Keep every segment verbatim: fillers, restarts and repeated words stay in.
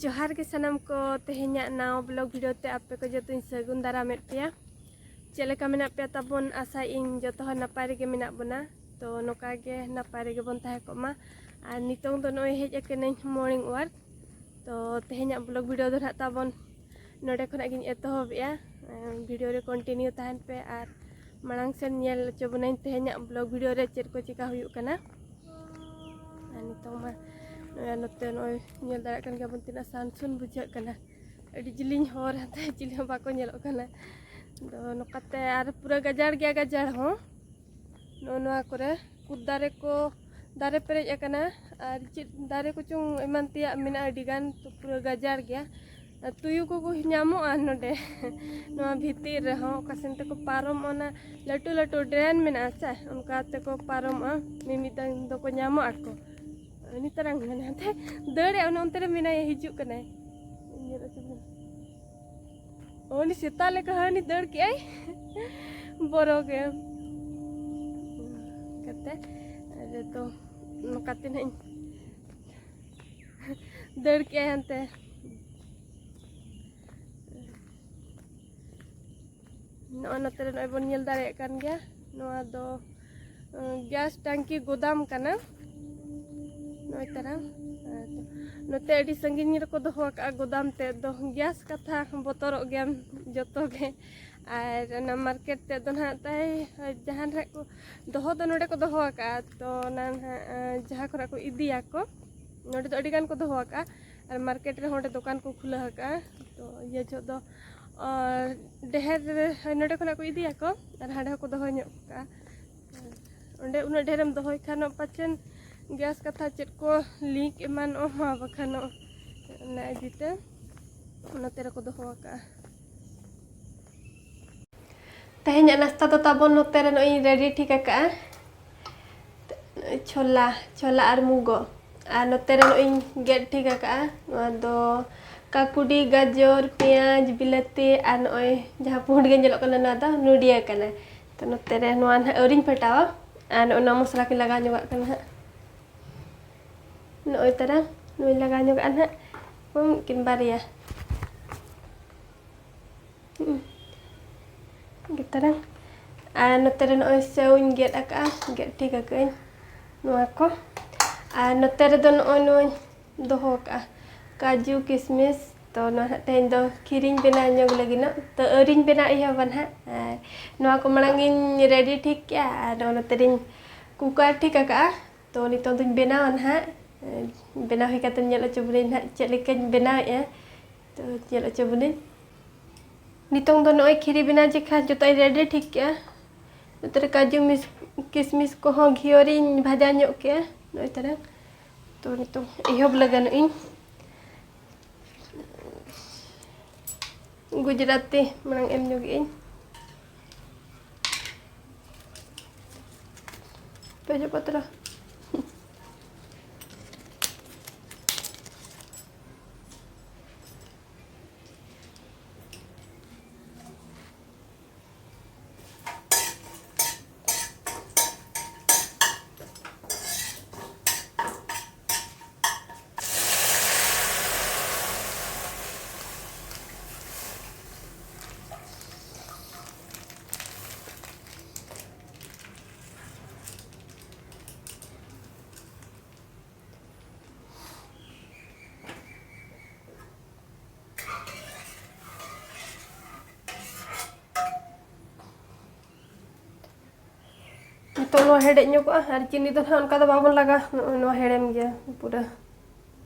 ᱡᱚᱦᱟᱨ ᱜᱮ ᱥᱟᱱᱟᱢ ᱠᱚ, ᱛᱮᱦᱮᱧᱟᱜ ᱱᱟᱣᱟ ᱵᱞᱚᱜ ᱵᱷᱤᱰᱤᱭᱳ ᱛᱮ ᱟᱯᱮ ᱠᱚ ᱡᱚᱛᱚᱧ ᱥᱟᱹᱜᱩᱱ ᱫᱟᱨᱟᱢᱮᱫ ᱯᱮᱭᱟ᱾ ᱪᱮᱫ ᱞᱮᱠᱟ ᱢᱮᱱᱟᱜ ᱯᱮᱭᱟ ᱛᱟᱵᱚᱱ? ᱟᱥᱟᱭᱟᱹᱧ ᱡᱚᱛᱚ ᱦᱚᱲ ᱱᱟᱯᱟᱭ ᱨᱮᱜᱮ ᱢᱮᱱᱟᱜ ᱵᱚᱱᱟ᱾ ᱛᱚ ᱱᱚᱝᱠᱟ ᱜᱮ ᱱᱟᱯᱟᱭ ᱨᱮᱜᱮ ᱵᱚᱱ ᱛᱟᱦᱮᱸ ᱠᱚᱜ ᱢᱟ᱾ ᱟᱨ ᱱᱤᱛᱚᱝ ᱫᱚ ᱱᱚᱜᱼᱚᱭ ᱦᱮᱡ ᱟᱠᱟᱱᱟᱹᱧ ᱢᱚᱨᱱᱤᱝ ᱳᱣᱟᱠ᱾ ᱛᱚ ᱛᱮᱦᱮᱧᱟᱜ ᱵᱞᱚᱜ ᱵᱷᱤᱰᱤᱭᱳ ᱫᱚ ᱱᱟᱦᱟᱜ ᱛᱟᱵᱚᱱ ᱱᱚᱰᱮ ᱠᱷᱚᱱᱟᱜ ᱜᱤᱧ ᱮᱛᱚᱦᱚᱵᱮᱜᱼᱟ᱾ ᱵᱷᱤᱰᱤᱭᱳ ᱨᱮ ᱠᱚᱱᱴᱤᱱᱤᱭᱩ ᱛᱟᱦᱮᱱ ᱯᱮ ᱟᱨ ᱢᱟᱲᱟᱝ ᱥᱮᱱ ᱧᱮᱞ ᱦᱚᱪᱚ ᱵᱚᱱᱟᱹᱧ ᱛᱮᱦᱮᱧᱟᱜ ᱵᱞᱚᱜ ᱵᱷᱤᱰᱤᱭᱳ ᱨᱮ ᱪᱮᱫ ᱠᱚ ᱪᱮᱠᱟ ᱦᱩᱭᱩᱜ ᱠᱟᱱᱟ᱾ ᱟᱨ ᱱᱤᱛᱚᱝ ᱢᱟ ᱱᱚᱜᱼᱚᱭ ᱱᱚᱛᱮ ᱱᱚᱜᱼᱚᱭ ᱧᱮᱞ ᱫᱟᱲᱮᱭᱟᱜ ᱠᱟᱱ ᱜᱮᱭᱟᱵᱚᱱ, ᱛᱤᱱᱟᱹᱜ ᱥᱟᱱᱥᱩᱱ ᱵᱩᱡᱷᱟᱹᱜ ᱠᱟᱱᱟ᱾ ᱟᱹᱰᱤ ᱡᱤᱞᱤᱧ ᱦᱚᱨ, ᱦᱟᱱᱛᱮ ᱪᱤᱞᱤ ᱦᱚᱸ ᱵᱟᱠᱚ ᱧᱮᱞᱚᱜ ᱠᱟᱱᱟ᱾ ᱟᱫᱚ ᱱᱚᱝᱠᱟᱛᱮ ᱟᱨ ᱯᱩᱨᱟᱹ ᱜᱟᱡᱟᱲ ᱜᱮᱭᱟ, ᱜᱟᱡᱟᱲ ᱦᱚᱸ᱾ ᱱᱚᱜᱼᱚ ᱱᱚᱣᱟ ᱠᱚᱨᱮ ᱠᱩᱫ ᱫᱟᱨᱮ ᱠᱚ, ᱫᱟᱨᱮ ᱯᱮᱨᱮᱡ ᱟᱠᱟᱱᱟ᱾ ᱟᱨ ᱪᱮᱫ ᱫᱟᱨᱮ ᱠᱚᱪᱚᱝ ᱮᱢᱟᱱ ᱛᱮᱭᱟᱜ ᱢᱮᱱᱟᱜᱼᱟ, ᱟᱹᱰᱤ ᱜᱟᱱ, ᱛᱚ ᱯᱩᱨᱟᱹ ᱜᱟᱡᱟᱲ ᱜᱮᱭᱟ᱾ ᱟᱨ ᱛᱩᱭᱩ ᱠᱚᱠᱚ ᱧᱟᱢᱚᱜᱼᱟ ᱱᱚᱰᱮ᱾ ᱱᱚᱣᱟ ᱵᱷᱤᱛᱤᱨ ᱨᱮᱦᱚᱸ ᱚᱠᱟ ᱥᱮᱱ ᱛᱮᱠᱚ ᱯᱟᱨᱚᱢᱚᱜᱼᱟ, ᱚᱱᱟ ᱞᱟᱹᱴᱩ ᱞᱟᱹᱴᱩ ᱰᱨᱮᱱ ᱢᱮᱱᱟᱜᱼᱟ ᱥᱮ, ᱚᱱᱠᱟ ᱛᱮᱠᱚ ᱯᱟᱨᱚᱢᱚᱜᱼᱟ᱾ ᱢᱤᱢᱤᱫ ᱫᱷᱟᱣ ᱫᱚᱠᱚ ᱧᱟᱢᱚᱜ ᱟᱠᱚ᱾ ᱩᱱᱤ ᱛᱟᱨᱟᱝ ᱢᱮᱱᱟ ᱦᱟᱱᱛᱮ ᱫᱟᱹᱲᱮᱜᱼᱟ, ᱚᱱᱮ ᱚᱱᱛᱮ ᱨᱮ ᱢᱮᱱᱟᱭᱟ, ᱦᱤᱡᱩᱜ ᱠᱟᱱᱟᱭ᱾ ᱧᱮᱞ ᱦᱚᱪᱚ ᱢᱮ᱾ ᱩᱱᱤ ᱥᱮᱛᱟ ᱞᱮᱠᱟ ᱦᱟᱹᱱᱤ ᱫᱟᱹᱲ ᱠᱮᱜᱼᱟᱭ᱾ ᱵᱚᱨᱚ ᱜᱮ᱾ ᱠᱟᱛᱮ, ᱟᱨ ᱫᱚ ᱱᱚᱝᱠᱟᱛᱮ ᱱᱟᱦᱟᱜ ᱤᱧ ᱫᱟᱹᱲ ᱠᱮᱜᱼᱟᱭ ᱦᱟᱱᱛᱮ᱾ ᱱᱚᱜᱼᱚᱭ ᱱᱚᱛᱮ ᱨᱮ ᱱᱚᱜᱼᱚᱭ ᱵᱚᱱ ᱧᱮᱞ ᱫᱟᱲᱮᱭᱟᱜ ᱠᱟᱱ ᱜᱮᱭᱟ, ᱱᱚᱣᱟ ᱫᱚ, ᱟᱸ, ᱜᱮᱥ ᱴᱟᱝᱠᱤ ᱜᱩᱫᱟᱢ ᱠᱟᱱᱟ᱾ ᱱᱚᱜᱼᱚᱭ ᱛᱟᱨᱟ, ᱟᱨ ᱱᱚᱛᱮ ᱟᱹᱰᱤ ᱥᱟᱺᱜᱤᱧ ᱨᱮᱠᱚ ᱫᱚᱦᱚ ᱟᱠᱟᱫᱼᱟ ᱜᱩᱫᱟᱢ ᱛᱮᱫ ᱫᱚ᱾ ᱜᱮᱥ ᱠᱟᱛᱷᱟ ᱵᱚᱛᱚᱨᱚᱜ ᱜᱮᱭᱟᱢ ᱡᱚᱛᱚ ᱜᱮ᱾ ᱟᱨ ᱚᱱᱟ ᱢᱟᱨᱠᱮᱴ ᱛᱮᱫ ᱫᱚ ᱱᱟᱦᱟᱜ ᱛᱟᱭ ᱡᱟᱦᱟᱸ ᱱᱟᱦᱟᱜ ᱠᱚ ᱫᱚᱦᱚ ᱫᱚ ᱱᱚᱰᱮ ᱠᱚ ᱫᱚᱦᱚ ᱟᱠᱟᱫᱼᱟ, ᱛᱚ ᱚᱱᱟ ᱱᱟᱦᱟᱜ, ᱟᱸ, ᱡᱟᱦᱟᱸ ᱠᱷᱚᱱᱟᱜ ᱠᱚ ᱤᱫᱤᱭᱟᱠᱚ, ᱱᱚᱰᱮ ᱫᱚ ᱟᱹᱰᱤ ᱜᱟᱱ ᱠᱚ ᱫᱚᱦᱚ ᱟᱠᱟᱫᱼᱟ᱾ ᱟᱨ ᱢᱟᱨᱠᱮᱴ ᱨᱮᱦᱚᱸ ᱚᱸᱰᱮ ᱫᱚᱠᱟᱱ ᱠᱚ ᱠᱷᱩᱞᱟᱹᱣ ᱟᱠᱟᱫᱼᱟ᱾ ᱛᱚ ᱤᱭᱟᱹ ᱡᱚᱦᱚᱜ ᱫᱚ, ᱟᱨ ᱰᱷᱮᱨ ᱱᱚᱰᱮ ᱠᱷᱚᱱᱟᱜ ᱠᱚ ᱤᱫᱤᱭᱟᱠᱚ ᱟᱨ ᱦᱟᱸᱰᱮ ᱦᱚᱸᱠᱚ ᱫᱚᱦᱚ ᱧᱚᱜ ᱠᱟᱜᱼᱟ᱾ ᱚᱸᱰᱮ ᱩᱱᱟᱹᱜ ᱰᱷᱮᱨᱮᱢ ᱫᱚᱦᱚᱭ ᱠᱷᱟᱱ ᱯᱟᱪᱮᱱ ᱜᱮᱥ ᱠᱟᱛᱷᱟ ᱪᱮᱫ ᱠᱚ ᱞᱤᱠ ᱮᱢᱟᱱᱚᱜᱼᱟ, ᱢᱟ ᱵᱟᱠᱷᱟᱱᱚᱜ ᱚᱱᱟ ᱤᱫᱤᱛᱮ ᱱᱚᱛᱮ ᱨᱮᱠᱚ ᱫᱚᱦᱚ ᱟᱠᱟᱜᱼᱟ᱾ ᱛᱮᱦᱮᱧᱟᱜ ᱱᱟᱥᱛᱟ ᱫᱚ ᱛᱟᱵᱚᱱ ᱱᱚᱛᱮ ᱨᱮ ᱱᱚᱜᱼᱚᱭ ᱤᱧ ᱨᱮᱰᱤ ᱴᱷᱤᱠ ᱟᱠᱟᱜᱼᱟ᱾ ᱪᱷᱳᱞᱟ, ᱪᱷᱳᱞᱟ ᱟᱨ ᱢᱩᱜᱚ᱾ ᱟᱨ ᱱᱚᱛᱮ ᱨᱮ ᱱᱚᱜᱼᱚᱭ ᱤᱧ ᱜᱮᱫ ᱴᱷᱤᱠ ᱟᱠᱟᱜᱼᱟ᱾ ᱱᱚᱣᱟ ᱫᱚ ᱠᱟᱠᱩᱰᱤ, ᱜᱟᱡᱚᱨ, ᱯᱮᱸᱭᱟᱡᱽ, ᱵᱤᱞᱟᱹᱛᱤ ᱟᱨ ᱱᱚᱜᱼᱚᱭ ᱡᱟᱦᱟᱸ ᱯᱩᱸᱰ ᱜᱮ ᱧᱮᱞᱚᱜ ᱠᱟᱱᱟ, ᱱᱚᱣᱟ ᱫᱚ ᱱᱩᱰᱤᱭᱟᱹ ᱠᱟᱱᱟ᱾ ᱛᱚ ᱱᱚᱛᱮ ᱨᱮ ᱱᱚᱣᱟ ᱱᱟᱦᱟᱜ ᱟᱹᱣᱨᱤᱧ ᱯᱷᱟᱴᱟᱣᱟ᱾ ᱟᱨ ᱱᱚᱜᱼᱚ ᱱᱚᱣᱟ ᱢᱚᱥᱞᱟ ᱠᱚᱧ ᱞᱟᱜᱟᱣ ᱧᱚᱜᱟᱜ ᱠᱟᱱᱟ ᱱᱟᱦᱟᱜ᱾ ᱱᱚᱜᱼᱚᱭ ᱛᱟᱨᱟ ᱱᱚᱣᱟᱧ ᱞᱟᱜᱟᱣ ᱧᱚᱜᱟᱜᱼᱟ ᱱᱟᱦᱟᱜ᱾ ᱢᱤᱫ ᱠᱤᱱ ᱵᱟᱨᱭᱟ᱾ ᱦᱩᱸ᱾ ᱜᱮᱛᱟᱨᱟᱝ᱾ ᱟᱨ ᱱᱚᱛᱮ ᱨᱮ ᱱᱚᱜᱼᱚᱭ ᱥᱮᱣᱤᱧ ᱜᱮᱫ ᱟᱠᱟᱫᱼᱟ, ᱜᱮᱫ ᱴᱷᱤᱠ ᱟᱠᱟᱫᱟᱹᱧ ᱱᱚᱣᱟ ᱠᱚ᱾ ᱟᱨ ᱱᱚᱛᱮ ᱨᱮᱫᱚ ᱱᱚᱜᱼᱚᱭ ᱱᱚᱣᱟᱧ ᱫᱚᱦᱚ ᱟᱠᱟᱫᱼᱟ, ᱠᱟᱡᱩ, ᱠᱤᱥᱢᱤᱥ᱾ ᱛᱚ ᱱᱚᱣᱟ ᱦᱟᱸᱜ ᱛᱮᱦᱮᱧ ᱫᱚ ᱠᱷᱤᱨᱤᱧ ᱵᱮᱱᱟᱣ ᱧᱚᱜ ᱞᱟᱹᱜᱤᱫ ᱱᱟᱜ᱾ ᱛᱚ ᱟᱹᱣᱨᱤᱧ ᱵᱮᱱᱟᱣ ᱮᱦᱚᱵᱟ ᱱᱟᱦᱟᱜ᱾ ᱟᱨ ᱱᱚᱣᱟ ᱠᱚ ᱢᱟᱲᱟᱝ ᱤᱧ ᱨᱮᱰᱤ ᱴᱷᱤᱠ ᱠᱮᱜᱼᱟ ᱟᱨ ᱱᱚᱛᱮ ᱨᱤᱧ ᱠᱩᱠᱟᱨ ᱴᱷᱤᱠ ᱟᱠᱟᱫᱼᱟ᱾ ᱛᱚ ᱱᱤᱛᱚᱝ ᱫᱚᱧ ᱵᱮᱱᱟᱣᱟ ᱱᱟᱦᱟᱜ᱾ ᱵᱮᱱᱟᱣ ᱦᱩᱭ ᱠᱟᱛᱮ ᱧᱮᱞ ᱦᱚᱪᱚ ᱵᱚᱱᱟᱹᱧ ᱱᱟᱦᱟᱜ ᱪᱮᱫ ᱞᱮᱠᱟᱧ ᱵᱮᱱᱟᱣᱮᱫᱼᱟ᱾ ᱛᱚ ᱧᱮᱞ ᱦᱚᱪᱚ ᱵᱚᱱᱟᱹᱧ᱾ ᱱᱤᱛᱚᱝ ᱫᱚ ᱱᱚᱜᱼᱚᱭ ᱠᱷᱤᱨᱤ ᱵᱮᱱᱟᱣ ᱡᱮᱠᱷᱟ ᱡᱚᱛᱚᱧ ᱨᱮᱰᱤ ᱴᱷᱤᱠ ᱠᱮᱜᱼᱟ᱾ ᱱᱚᱛᱮ ᱨᱮ ᱠᱟᱡᱩ ᱢᱤᱥ-, ᱠᱤᱥᱢᱤᱥ ᱠᱚᱦᱚᱸ ᱜᱷᱤᱭᱚ ᱨᱤᱧ ᱵᱷᱟᱡᱟ ᱧᱚᱜ ᱠᱮᱜᱼᱟ᱾ ᱱᱚᱜᱼᱚᱭ ᱛᱟᱨᱟ᱾ ᱛᱚ ᱱᱤᱛᱚᱝ ᱮᱦᱚᱵ ᱞᱟᱹᱜᱤᱫ ᱤᱧ᱾ ᱜᱩᱡᱽᱨᱟᱛᱤ ᱢᱟᱲᱟᱝ ᱮᱢ ᱧᱚᱜᱮᱜ ᱟᱹᱧ᱾ ᱛᱮᱡᱽ ᱯᱚᱛᱨᱚ᱾ ᱱᱤᱛᱚᱜ ᱱᱚᱣᱟ ᱦᱮᱰᱮᱡ ᱧᱚᱜᱚᱜᱼᱟ, ᱟᱨ ᱪᱤᱱᱤ ᱫᱚ ᱱᱟᱦᱟᱜ ᱚᱱᱠᱟ ᱫᱚ ᱵᱟᱵᱚᱱ ᱞᱟᱜᱟᱣᱟ᱾ ᱱᱚᱜᱼᱚᱭ ᱱᱚᱣᱟ ᱦᱮᱲᱮᱢ ᱜᱮᱭᱟ ᱯᱩᱨᱟᱹ᱾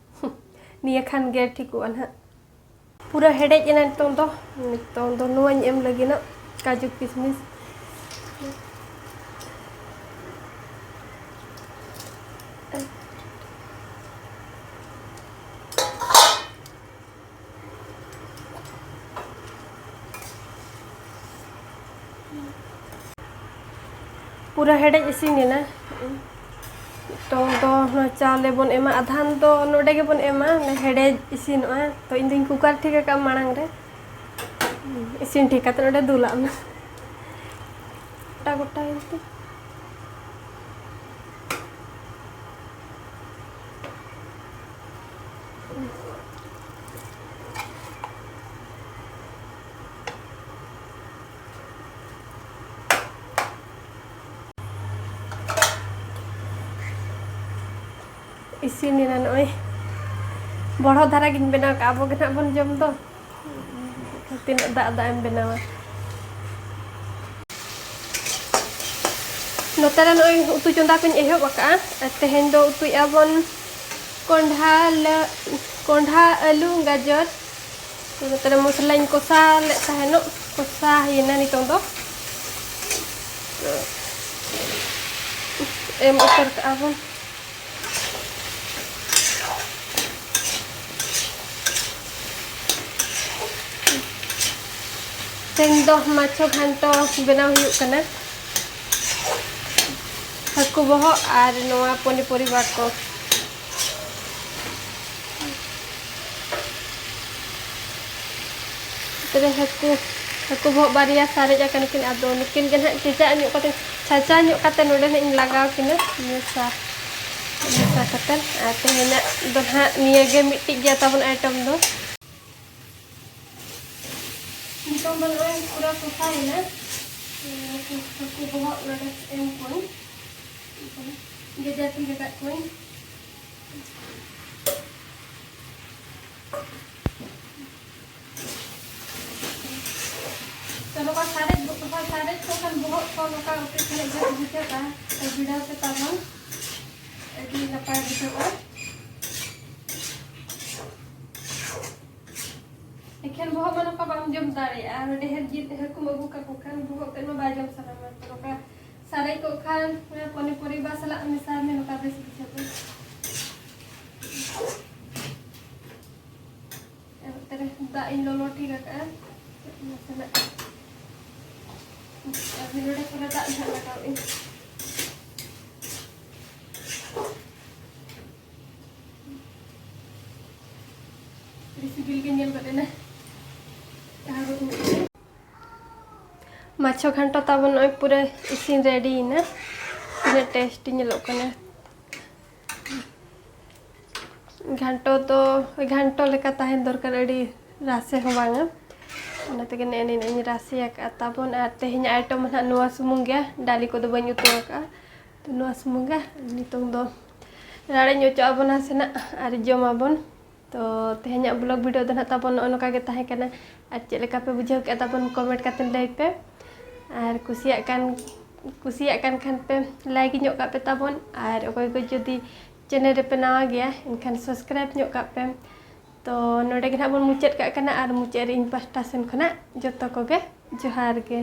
ᱱᱤᱭᱟᱹ ᱠᱷᱟᱱ ᱜᱮ ᱴᱷᱤᱠᱚᱜᱼᱟ ᱱᱟᱦᱟᱜ᱾ ᱯᱩᱨᱟᱹ ᱦᱮᱰᱮᱡ ᱮᱱᱟ ᱱᱤᱛᱚᱝ ᱫᱚ᱾ ᱱᱤᱛᱚᱝ ᱫᱚ ᱱᱚᱣᱟᱧ ᱮᱢ ᱞᱟᱹᱜᱤᱫᱚᱜ ᱠᱟᱡᱩ ᱠᱤᱥᱢᱤᱥ᱾ ᱯᱩᱨᱟᱹ ᱦᱮᱰᱮᱡ ᱤᱥᱤᱱ ᱮᱱᱟ᱾ ᱱᱤᱛᱚᱝ ᱫᱚ ᱱᱚᱣᱟ ᱪᱟᱣᱞᱮ ᱵᱚᱱ ᱮᱢᱟ, ᱟᱫᱷᱟᱱ ᱫᱚ ᱱᱚᱰᱮ ᱜᱮᱵᱚᱱ ᱮᱢᱟ, ᱚᱱᱟ ᱦᱮᱰᱮᱡ ᱤᱥᱤᱱᱚᱜᱼᱟ᱾ ᱛᱚ ᱤᱧ ᱫᱚᱧ ᱠᱩᱠᱟᱨ ᱴᱷᱤᱠ ᱟᱠᱟᱫᱼᱟ ᱢᱟᱲᱟᱝ ᱨᱮ, ᱤᱥᱤᱱ ᱴᱷᱤᱠ ᱠᱟᱛᱮ ᱱᱚᱰᱮ ᱫᱩᱞᱟᱜ ᱢᱮ᱾ ᱜᱚᱴᱟ ᱜᱚᱴᱟ ᱮᱱᱛᱮ᱾ ᱤᱥᱤᱱ ᱮᱱᱟ ᱱᱚᱜᱼᱚᱭ᱾ ᱵᱚᱲᱦᱚ ᱫᱷᱟᱨᱟ ᱜᱤᱧ ᱵᱮᱱᱟᱣ ᱠᱟᱜᱼᱟ, ᱟᱵᱚ ᱜᱮ ᱱᱟᱦᱟᱜ ᱵᱚᱱ ᱡᱚᱢ ᱫᱚ᱾ ᱛᱤᱱᱟᱹᱜ ᱫᱟᱜ ᱫᱟᱜ ᱮᱢ ᱵᱮᱱᱟᱣᱟ? ᱱᱚᱛᱮ ᱨᱮ ᱱᱚᱜᱼᱚᱭ ᱩᱛᱩ ᱪᱚᱸᱫᱟ ᱠᱚᱧ ᱮᱦᱚᱵ ᱟᱠᱟᱫᱼᱟ᱾ ᱟᱨ ᱛᱮᱦᱮᱧ ᱫᱚ ᱩᱛᱩᱭᱮᱫᱼᱟ ᱵᱚᱱ ᱠᱚᱸᱰᱷᱟ ᱞᱮ, ᱠᱚᱸᱰᱷᱟ, ᱟᱹᱞᱩ, ᱜᱟᱡᱚᱨ᱾ ᱱᱚᱛᱮ ᱨᱮ ᱢᱚᱥᱞᱟᱧ ᱠᱚᱥᱟᱣ ᱞᱮᱫ ᱛᱟᱦᱮᱱᱚᱜ, ᱠᱚᱥᱟᱣ ᱦᱩᱭᱮᱱᱟ ᱱᱤᱛᱚᱝ ᱫᱚ᱾ ᱮᱢ ᱩᱛᱟᱹᱨ ᱠᱟᱜᱼᱟ ᱵᱚᱱ᱾ ᱛᱮᱦᱮᱧ ᱫᱚ ᱢᱟᱪᱷᱚ ᱜᱷᱟᱱᱴᱚ ᱵᱮᱱᱟᱣ ᱦᱩᱭᱩᱜ ᱠᱟᱱᱟ᱾ ᱦᱟᱹᱠᱩ ᱵᱚᱦᱚᱜ ᱟᱨ ᱱᱚᱣᱟ ᱯᱚᱱᱤ ᱯᱚᱨᱤᱵᱟ ᱠᱚ᱾ ᱛᱚᱵᱮ ᱦᱟᱹᱠᱩ, ᱦᱟᱹᱠᱩ ᱵᱚᱦᱚᱜ ᱵᱟᱨᱭᱟ ᱥᱟᱨᱮᱡ ᱟᱠᱟᱱ ᱠᱤᱱ, ᱟᱫᱚ ᱱᱩᱠᱤᱱ ᱜᱮ ᱱᱟᱦᱟᱜ ᱠᱮᱪᱟᱜ ᱧᱚᱜ ᱠᱟᱛᱮ, ᱪᱷᱟᱪᱟ ᱧᱚᱜ ᱠᱟᱛᱮ ᱱᱚᱰᱮ ᱱᱟᱦᱟᱜ ᱤᱧ ᱞᱟᱜᱟᱣ ᱠᱤᱱᱟ ᱢᱮᱥᱟ, ᱢᱮᱥᱟ ᱠᱟᱛᱮ᱾ ᱟᱨ ᱛᱮᱦᱮᱧᱟᱜ ᱫᱚ ᱱᱟᱦᱟᱜ ᱱᱤᱭᱟᱹ ᱜᱮ ᱢᱤᱫᱴᱤᱡ ᱜᱮᱭᱟ ᱛᱟᱵᱚᱱ item ᱫᱚ᱾ ᱱᱤᱛᱚᱝ ᱫᱚ ᱱᱚᱜᱼᱚᱭ ᱯᱩᱨᱟᱹ ᱠᱚᱥᱟᱭᱮᱱᱟ᱾ ᱦᱟᱹᱠᱩ ᱵᱚᱦᱚᱜ ᱱᱚᱰᱮ ᱮᱢ ᱠᱚᱣᱟᱹᱧ, ᱜᱮᱡᱮᱨ ᱴᱷᱤᱠ ᱟᱠᱟᱫ ᱠᱚᱣᱟᱹᱧ᱾ ᱛᱚ, ᱱᱚᱝᱠᱟ ᱥᱟᱨᱮᱡ, ᱱᱚᱝᱠᱟ ᱥᱟᱨᱮᱡ ᱠᱚ ᱠᱷᱟᱱ ᱵᱚᱦᱚᱜ ᱠᱚ ᱱᱚᱝᱠᱟ ᱩᱛᱩ ᱥᱟᱨᱮᱡ ᱜᱮ ᱵᱩᱡᱷᱟᱹᱜᱼᱟ᱾ ᱛᱚ, ᱵᱷᱤᱲᱟᱹᱣ ᱯᱮ ᱛᱟᱵᱚᱱ, ᱟᱹᱰᱤ ᱱᱟᱯᱟᱭ ᱵᱩᱡᱷᱟᱹᱜᱼᱟ᱾ ᱮᱠᱷᱮᱱ ᱵᱚᱦᱚᱜ ᱢᱟ ᱱᱚᱝᱠᱟ ᱵᱟᱢ ᱡᱚᱢ ᱫᱟᱲᱮᱭᱟᱜᱼᱟ, ᱟᱨ ᱰᱷᱮᱨ ᱡᱤᱞ ᱦᱟᱹᱠᱩᱢ ᱟᱹᱜᱩ ᱠᱟᱠᱚ ᱠᱷᱟᱱ ᱵᱚᱦᱚᱜ ᱛᱮᱫ ᱢᱟ ᱵᱟᱭ ᱡᱚᱢ ᱥᱟᱱᱟᱢᱟ᱾ ᱛᱚ, ᱱᱚᱝᱠᱟ ᱥᱟᱨᱮᱡ ᱠᱚᱜ ᱠᱷᱟᱱ ᱯᱚᱱᱤ ᱯᱚᱨᱤᱵᱟ ᱥᱟᱞᱟᱜ ᱢᱮᱥᱟᱭ ᱢᱮ, ᱱᱚᱝᱠᱟ ᱵᱮᱥ ᱵᱩᱡᱷᱟᱹᱜᱼᱟ᱾ ᱮᱱᱛᱮ ᱨᱮ ᱫᱟᱜ ᱤᱧ ᱞᱚᱞᱚ ᱴᱷᱤᱠ ᱟᱠᱟᱫᱼᱟ ᱱᱟᱥᱮᱱᱟᱜ᱾ ᱟᱨ ᱱᱚᱰᱮ ᱛᱷᱚᱲᱟ ᱫᱟᱜ ᱱᱟᱦᱟᱜ ᱞᱟᱜᱟᱣ ᱟᱹᱧ᱾ ᱟᱹᱰᱤ ᱥᱤᱵᱤᱞ ᱜᱮ ᱧᱮᱞ ᱜᱚᱫ ᱮᱱᱟ᱾ ᱢᱟᱪᱷᱚ ᱜᱷᱟᱱᱴᱚ ᱛᱟᱵᱚᱱ ᱱᱚᱜᱼᱚᱭ ᱯᱩᱨᱟᱹ ᱤᱥᱤᱱ ready ᱮᱱᱟ᱾ ᱛᱤᱱᱟᱹᱜ tasty ᱧᱮᱞᱚᱜ ᱠᱟᱱᱟ᱾ ᱜᱷᱟᱱᱴᱚ ᱫᱚ ᱜᱷᱟᱱᱴᱚ ᱞᱮᱠᱟ ᱛᱟᱦᱮᱱ ᱫᱚᱨᱠᱟᱨ, ᱟᱹᱰᱤ ᱨᱟᱥᱮ ᱦᱚᱸ ᱵᱟᱝᱟ᱾ ᱚᱱᱟ ᱛᱮᱜᱮ ᱱᱮᱜᱼᱮ ᱱᱤᱱᱟᱹᱜ ᱤᱧ ᱨᱟᱥᱮ ᱟᱠᱟᱫᱼᱟ ᱛᱟᱵᱚᱱ᱾ ᱟᱨ ᱛᱮᱦᱮᱧᱟᱜ item ᱢᱟ ᱱᱟᱦᱟᱜ ᱱᱚᱣᱟ ᱥᱩᱢᱩᱝ ᱜᱮᱭᱟ, ᱰᱟᱹᱞᱤ ᱠᱚᱫᱚ ᱵᱟᱹᱧ ᱩᱛᱩ ᱟᱠᱟᱫᱼᱟ᱾ ᱛᱚ ᱱᱚᱣᱟ ᱥᱩᱢᱩᱝ ᱜᱮ᱾ ᱱᱤᱛᱚᱝ ᱫᱚ ᱨᱟᱲᱮᱡ ᱧᱚᱜ ᱦᱚᱪᱚ ᱟᱵᱚᱱᱟ ᱥᱮ ᱱᱟᱜ ᱟᱨ ᱡᱚᱢᱟᱵᱚᱱ᱾ ᱛᱚ ᱛᱮᱦᱮᱧᱟᱜ ᱵᱞᱚᱜ ᱵᱷᱤᱰᱤᱭᱳ ᱫᱚ ᱱᱟᱜ ᱛᱟᱵᱚᱱ ᱱᱚᱜᱼᱚ ᱱᱚᱝᱠᱟ ᱜᱮ ᱛᱟᱦᱮᱸ ᱠᱟᱱᱟ᱾ ᱟᱨ ᱪᱮᱫ ᱞᱮᱠᱟ ᱯᱮ ᱵᱩᱡᱷᱟᱹᱣ ᱠᱮᱫᱟ ᱛᱟᱵᱚᱱ ᱠᱚᱢᱮᱱᱴ ᱠᱟᱛᱮ ᱞᱟᱹᱭ ᱯᱮ᱾ ᱟᱨ ᱠᱩᱥᱤᱭᱟᱜ ᱠᱟᱱ ᱠᱩᱥᱤᱭᱟᱜ ᱠᱟᱱ ᱠᱷᱟᱱ ᱯᱮ ᱞᱟᱭᱤᱠ ᱧᱚᱜ ᱠᱟᱜ ᱯᱮ ᱛᱟᱵᱚᱱ᱾ ᱟᱨ ᱚᱠᱚᱭ ᱠᱚ ᱡᱩᱫᱤ ᱪᱮᱱᱮᱞ ᱨᱮᱯᱮ ᱱᱟᱣᱟ ᱜᱮᱭᱟ ᱮᱱᱠᱷᱟᱱ ᱥᱟᱵᱥᱠᱨᱟᱭᱤᱵᱽ ᱧᱚᱜ ᱠᱟᱜ ᱯᱮ᱾ ᱛᱚ ᱱᱚᱰᱮ ᱜᱮ ᱱᱟᱜ ᱵᱚᱱ ᱢᱩᱪᱟᱹᱫ ᱠᱟᱜ ᱠᱟᱱᱟ᱾ ᱟᱨ ᱢᱩᱪᱟᱹᱫ ᱨᱮ ᱤᱧ ᱯᱟᱦᱴᱟ ᱥᱮᱱ ᱠᱷᱚᱱᱟᱜ ᱡᱚᱛᱚ ᱠᱚᱜᱮ ᱡᱚᱦᱟᱨ ᱜᱮ᱾